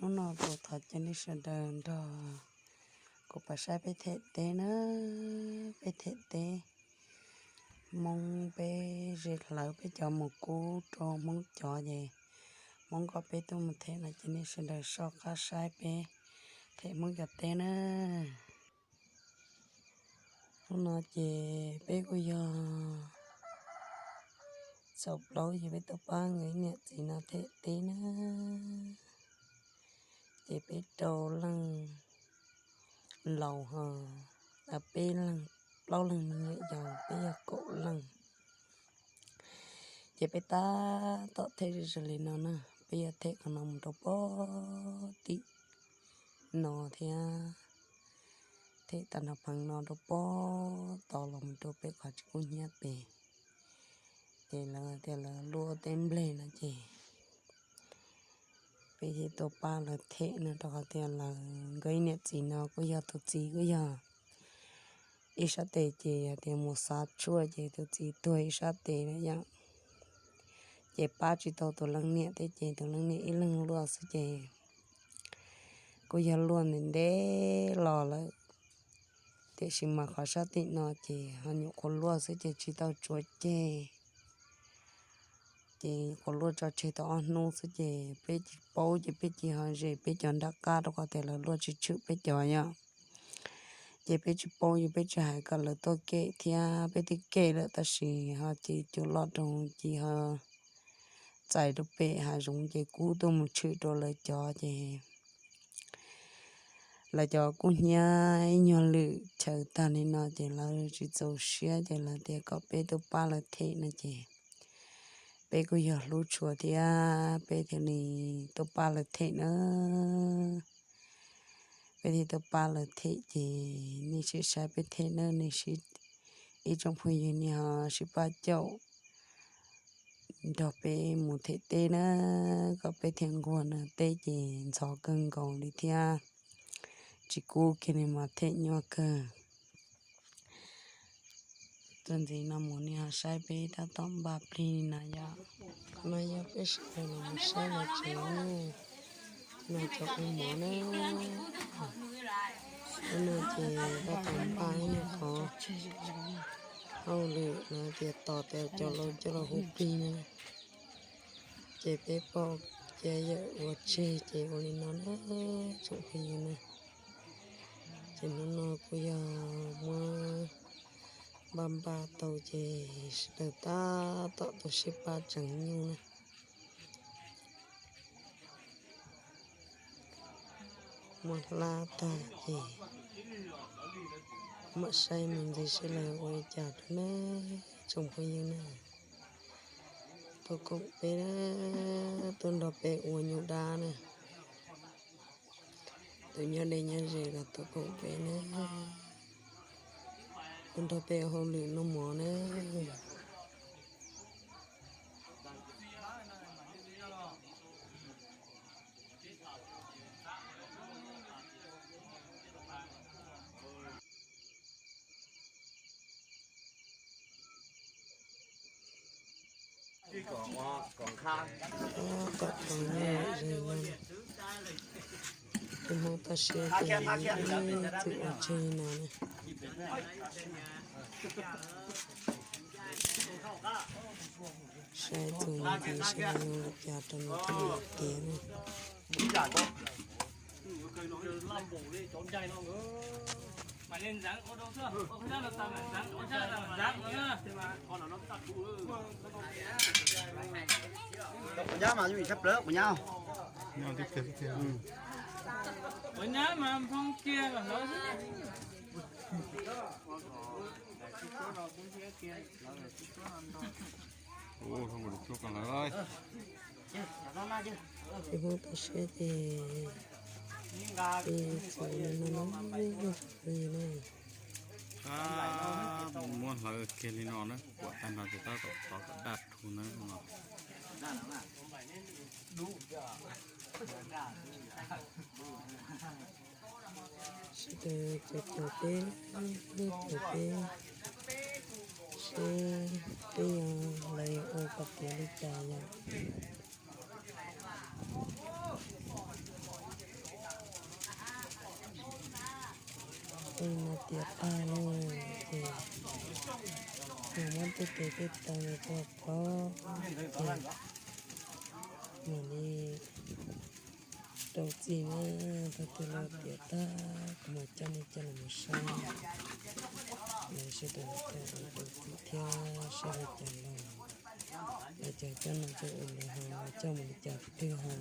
Hnub no kuv thov caw nej sawv daws nrog kuv pab saib peb them teb na, peb them teb Hmoob, peb ze hlawv peb cov mus kub rau Hmoob cov ces Hmoob kom peb tuaj mus them no ces nej sawv daws soj qab saib peb them Hmoob cov teb na. Hnub no ces peb kuj yog txaus plaub yog peb tuaj pab nkawd niam txiv no them teb na. Ces peb rau leej laus ho, peb leeg, plaub leeg me nyuam yaus peb yog kaum leej. Ces peb tab tom them zoo li no na, peb yuav them qhov no mus rau pem tim no thiab, them tag nrho pheev no rau pem tod los mus rau pem qhov tsis kub hnyiab pem. Ces lawv tias lawv luaj teb nplej no ces peb thiaj tuaj pab lawv them no rau qhov tias lawv nkawd ib niam txiv no kuj yog tus txiv kuj yog ib sab tes ces yog tias mus xav tshuaj ces tus txiv tuag ib sab tes lawm yom. Ces pab tsis tau tus leej niam thiab ces tus leej niam ib leeg luaj xwb ces kuj yog luaj ntev ntev los lawm. Tiam sis mas qhov sab tim no ces ho nyuam qhuav luaj xwb ces tsis tau tsuav ceg. Ces nyuam qhuav luaj tso tseg tau ob hnub xwb ces peb tsis paub ces peb cia ho zes peb cov nram qab rau qhov tias lawv luaj tsis tshwm peb cov yom. Ces peb tsis paub ces peb tsis hais kom lawv tuaj kem thiab, peb twb kem lawm tab sis ho ces cua loj rau ces ho txais rau pem hav zoov ces kub tuaj mus tshwm rau lawv cov ces lawv cov kub hnyiab ib nyuag lwm chaw tag li no ces lawv tsis txaus siab ces lawv tias kom peb tuaj pab lawv them no ces peb kuj yog hlub tshua thiab peb thiaj li tuaj pab lawv them na. Peb thiaj tuaj pab lawv them ces nej sim saib peb them na, nej sib, ib tsoom phooj ywg nej ho sib pab caum nrog peb mus them teb na, kom peb thiaj nquag na, teb ces ntxhov kawg nkaus li thiab, tsis kub kiag li mas them nyuaj kawg. Tuaj ntxiv no mus nej ho saib peb tab tom npaj plig li no yom. Qhov no yog peb sawv daws los mus saib lawv tsev, no cov ua mov na. Qhov no ces tab tom npaj ib nyuag qhov hauj lwm no ces tos tias cov laus coj los hu plig no. Ces peb pom ces yawm ua tseg ces ua li no na, tsoom phooj ywg na. Ces hnub no kuj yog muab npaj npaj tau ces sawv daws tab tom tuaj sib pab tseev nyuj na. Muab hlab tag ces mam saib mus ntxiv seb lawv ua li cas rau na, tsoom phooj ywg na. Tuaj koom peb na, tuaj nrog peb ua nyuj dab na. Tus nyob deb nyob ze los tuaj koom peb na, tuaj nrog peb ua hauj lwm noj mov na. Kom tau nyob ze no, tus Hmoob toj siab ces ib txwm ua tseg no na. Saib txog ntxiv seb zoo li cas rau nws thiaj li tiav na. Quav nyab mas yooj yim tshaj plaws, quav nyab. Quav nyab mas nphoo kiag los hlawv xwb. Tus Hmoob toj siab ces txawm li no na. Muab hlawv kiag li no na, kuam tag nrho ces tab tom tov kom daj rhu na no. Sawv daws caum caum peb, caum peb seb peb yuav, lawv yuav ua kom tiav li cas yom. Li no tiav tag lawm ces mam muab tej tes tej taw no coj plaub ces mam li rau txim na. Thaum twg lawv tiav tag kuv mam coj nej coj los mus saib, lawv sawv daws coj los rau txim thiab saib lawv cov laus, lawv cov coj no coj ua lawv ho coj mus li cas twg ho.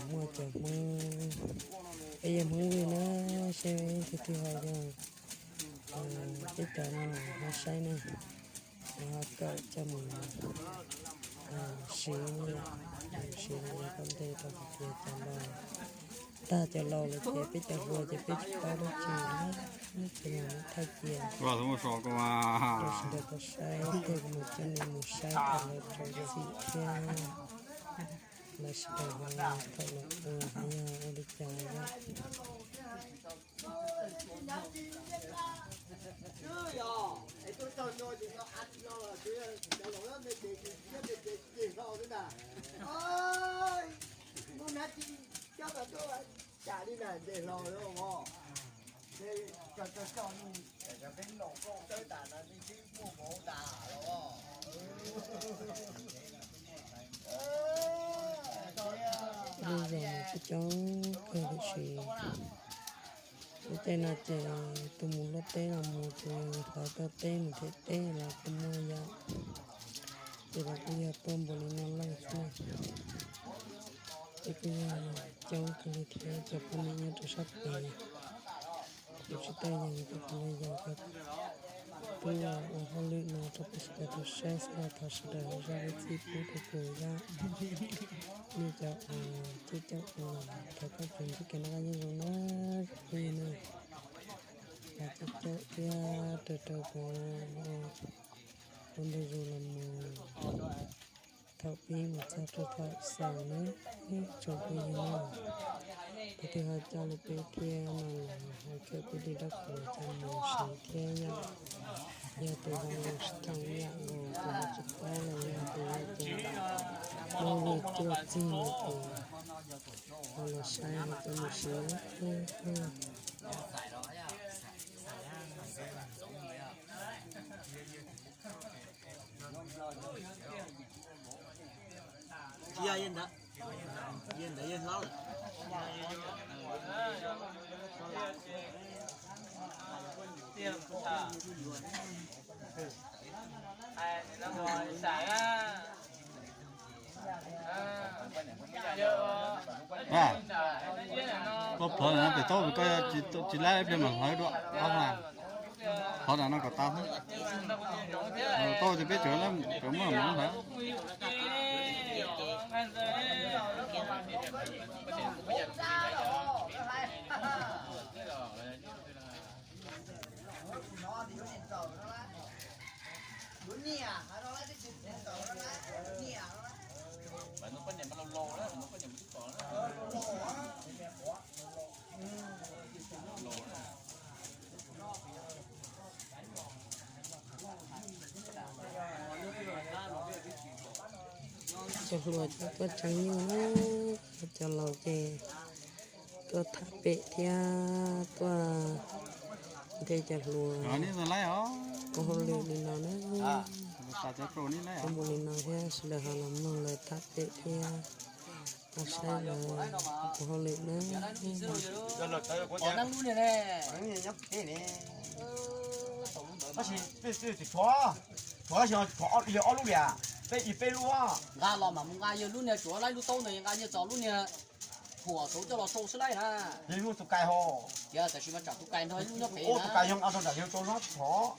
Muaj cov Hmoob, peb yog Hmoob Vwj na, saib ib tug twg ho yog peb cov no ho saib na, lawv ho kawm coj mus siv, siv li ko ntej rau hais tias cov laus, tag cov laus lawm ces peb cov hluas ces peb tsis paub dab tsi na, ces mam li thaij cia rau sawv daws tau saib thiab kuv mam coj nej mus saib kom lawv rau txim thiab lawv sawv daws ho thaum lawv ua ho yog ua li cas yom. Lub zos no coob coob kawg tiam sis lub caij no ces tus mus luaj teb los mus, tus hlawv tau teb mus nrhiav teb los kuj muaj yom. Ces lawv kuj yog tuaj npaum li no lawm xwb na. Ces kuj yog coob kawg li thiab cov poj niam nyob rau sab pem. Kuv tsis tau yees ces kuv los yees rau peb ua hauj lwm no rau peb sawv daws tau saib xwb, thov sawv daws zam lub txim pub rau kuv yom. Nej cov uas caum kuv los thov koj tsuas ntsib kev noj qab nyob zoo na, phooj ywg na. Thov caum caum thiab rau rau kuv ua ntu zus los mus thaum pib mus txog rau thaum xaus na, tsoom phooj ywg na. Tus twg ho coj li peb thiab no los ho kawm peb li dab qhuas coj mus siv thiab yom. Yog tus ho nkaus sib thooj ib yam nkaus tus ho tsis paub los yog tus ho cas muaj lus cuaj txig no ces ho los saib ho coj mus siv. Koj plhov ntawm no pem taub, koj tsis laib pliag mas hlawv dua ob na. Plhov ntawm no kom tas xwb. Taub ces peb cov, cov muab hlawv. Cov hluas cov tuaj tseev nyuj, cov laus ces tuaj tham pem thiab tuaj nthe cov hluas ua hauj lwm li no na. Ua li no thiab sawv daws ho los mloog lawv tham pem thiab los saib lawv ua hauj lwm na. Tab sis peb tsis tshuav, tshuav tab sis tshuav yawg ob lub li, peb ib peb lub. Nqa los mas mus nqa yawg lub niag, tshuav laib lub taub ntawd nqa nyiaj txos lub niag thuam saud coj los sau xwb laij na. Yog tus kais ho, tias tam sim mas tsam tus kais nrog ib lub nyob pem, tus kais yog nqa rau nram yawg rau no tshuav,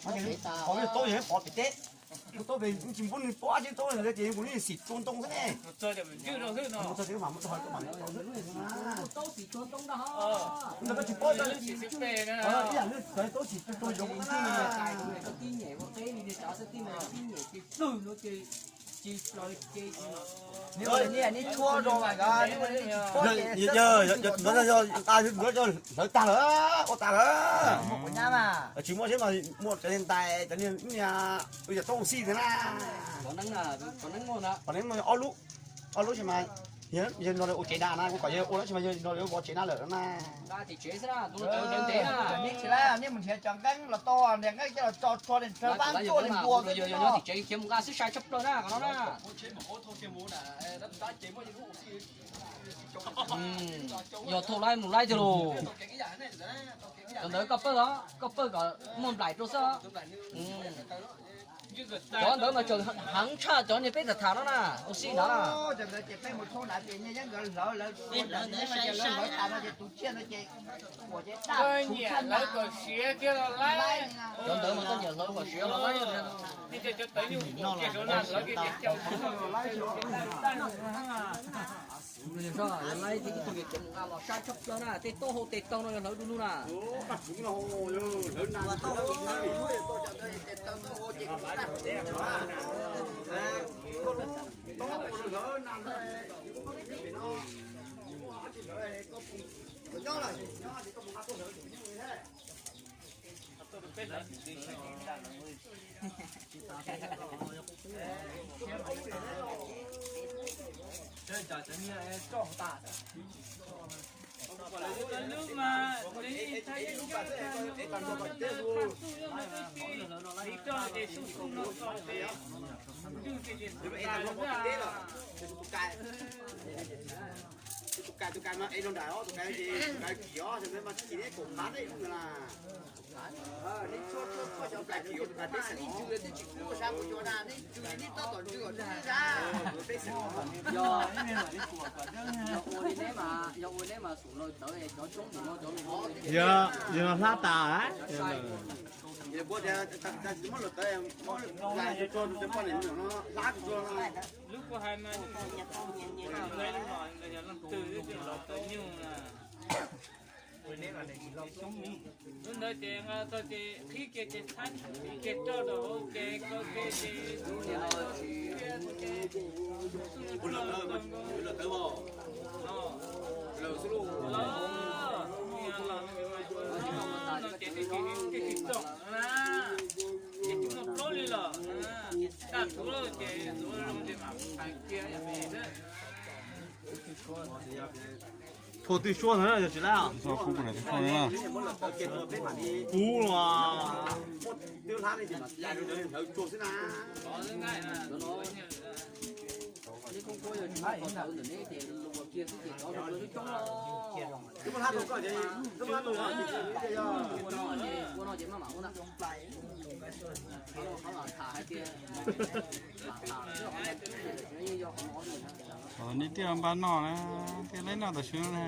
qhov taub yog pov pem teb. Lub taub pem tsis muab nws pov ces taub ces kuv xim tua ntoo xwb ne. Ntawd koj tsis paub, ib yam li taub xim tua ntoo. Ntawd yog hlawv tag lawm, ua tag lawm. Tsis muaj seb mas muaj cov niag ntais, cov niag ub niag, ua yog taub xij ntawd na. Qhov neeb ob lub, ob lub xwb mas. Yawg no ua tsev na, kuv kom yawg ua lawm tsis mas yawg no ua tsev na lawm na. Nqa tim tsev xwb na, tus no cov ntev ntev na. Nej tsis laj, nej mus nrhiav cov nqeeb los tau, nrhiav nqeeb coj los tso tshuaj, nrhiav vab ntuaj li npua. Yog tim tsev khiav mus nqa xwb sai tshaj plaws na qhov no na. Yog thauj laib mus laib tiag lauj. Cov ntawd koj pawj os, koj pawj kom muaj nplaim rau xwb. Cov ntawd mas tseem heev tshaj cov niag peb tham tham no na, ua si ntawd na. Koj nyiam hlawv kom siav thiab los laib. Cov ntawd mas koj nyiam hlawv kom siav los laib. Yog laib thiab ib tug niam cov mus nqa los sab tshaj plaws na, tej taub hau tes taug no yog hlawv du lug na. Tus kais, tus kais mas ev rau nram, tus kais ces tus kais kiv os, mas kiv neb kaum qab tej ub na. Yog ua li neb mas, yog ua neb mas xum laws tawv cov coob mus no cov. Yog, yog hlab tas. Lub kuv hais mas, yog leej twg los tau nyuj na. Lub ntawd ces nqa txog ces qhib kiag ces thab kiag roj rau hauv ces kaw kiag ces no ces tib tug tib tug txom na, ces tsis muaj plaub li los, kaj tuv ces tuv zoo ces mam hais kiag xwb. Thua twj suab ntawd yog tsis lab. Kub los. Nej thiaj npaj noj na, thiaj lab noj tam sim no na.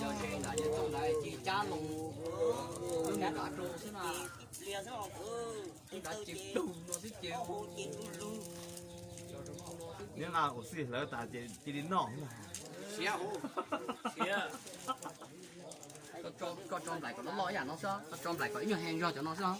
Yog ze nram yog tau lawv ci cab loo, lub nab kav rau xwb na. Neb nqa ua si hlawv tas ces cia li noj. Siav, koj tso nplaim kom loj loj ib yam no xwb, koj tso nplaim kom ib nyuag heev zog cov no xwb.